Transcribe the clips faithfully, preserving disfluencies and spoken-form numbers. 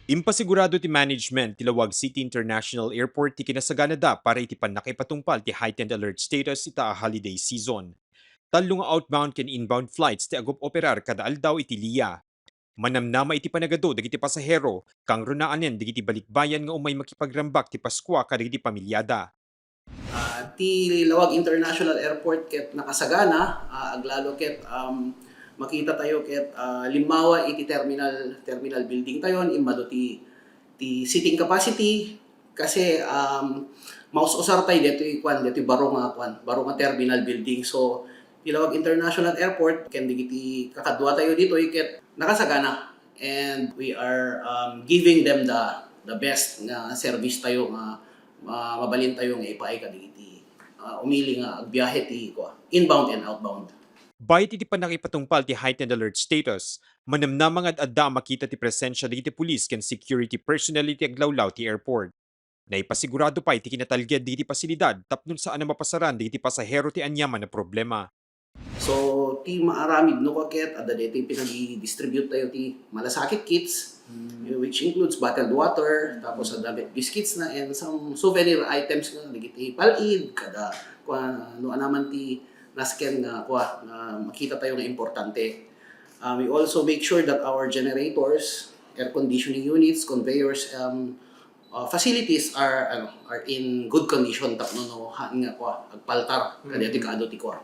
Impasigurado ti management ti Laoag City International Airport ti kinasaganada para iti pannakaipatungpal ti heightened alert status ita a holiday season. Tallo nga outbound ken inbound flights ti agup-operar kada aldaw iti L I A. Manamnama iti panagadu dagiti pasahero, kangrunaanen dagiti balikbayan nga umay makipagrambak ti Paskua kadagiti pamiliada. Ah, ti Laoag International Airport ket nakasagana, ah, aglalo ket, um, makita tayo ket, ah, limmawa iti terminal, terminal building tayo, immadu ti, ti seating capacity, kasi, um, maus-usar tayo ditoy, kwan, ditoy baro nga, kwan, baro nga terminal building. So, ti Laoag International Airport, ken dagiti kakadua tayo ditoy, ket nakasagana. And we are, um, giving them the, the best nga service tayo nga, ah, mabalin tayo nga ipaay kadagiti, ah, umili nga agbiahe ti, kua, inbound and outbound. Bayat iti pannakaipatungpal ti heightened alert status, manamnama nga ad-adda a makita ti presensya dagiti pulis ken security personnel iti aglawlaw ti airport. Naipasigurado pay ti kinatalged dagiti pasilidad tapno saan a mapasaran dagiti pasahero ti aniaman a problema. So, ti maaramid no, kua ket, adda daytoy pinag-i-distribute tayo ti malasakit kits, which includes bottled water, tapos adda met biscuits na, and some souvenir items nga, dagiti pal-id, kada, kua, no anaman ti nasken nga, kua, nga makita tayo nga importante. Uh, we also make sure that our generators, air conditioning units, conveyors, um, uh, facilities are, ano, are in good condition tapno no haan nga, kua, agpaltar kadaytoy kaadu ti, kua,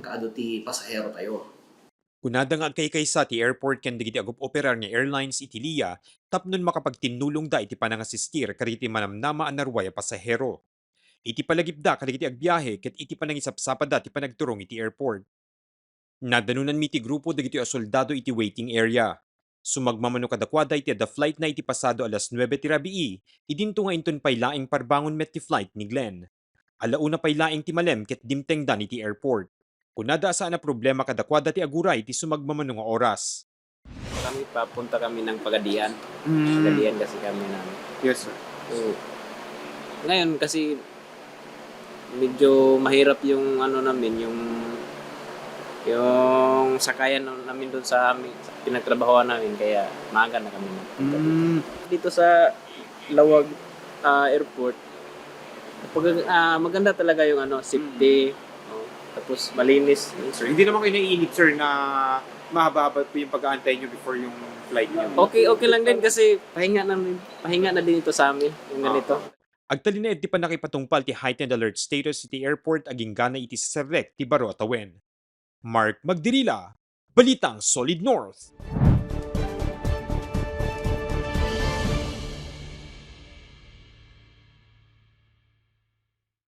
kaadu ti pasahero tayo. Kunada nga agkaykaysa ti airport ken dagiti agup-operar nga airlines iti L I A tapno makapagtinnulongda iti panangasistir kadagiti manamnama a naruay a pasahero. Iti palagipda kadagiti agbiahe ket iti panangisapsapada ti panagturong iti airport. Nadanonanmi ti grupo dagitoy a soldado iti waiting area. Sumagmamano kadakuada iti adda flight na iti pasado alas nuebe ti rabii, idinto nga inton pay laeng parbangon met ti flight ni Glenn. Ala una pay laeng ti malem ket dimtengdan iti airport. Kunada a saan a problema kadakuada ti aguray iti sumagmamano nga oras. Kami, papunta kami ng Pagadian. Mm. Pagadian kasi kami namin. Yes, sir. So, ngayon kasi medyo mahirap yung ano namin, yung, yung sakayan na-, namin doon sa amin, sa pinagtrabahoan namin, kaya maaga na kami nagpunta dito. Mm. Dito sa Laoag, ah, Airport, pag-, ah, maganda talaga yung ano, safety. Mm. Oh, tapos malinis. Sir, hindi naman kayo naiinip, sir, na mahaba-haba po yung pag-aantay nyo before yung flight nyo? Okay, okay lang din kasi pahinga namin, pahinga na din ito sa amin, yung ganito. Ah. Agtalinaed ti pannakaipatungpal ti heightened alert status iti airport agingga na iti saserrek ti baro a tawen. Mark Magdirila, Balitang Solid North.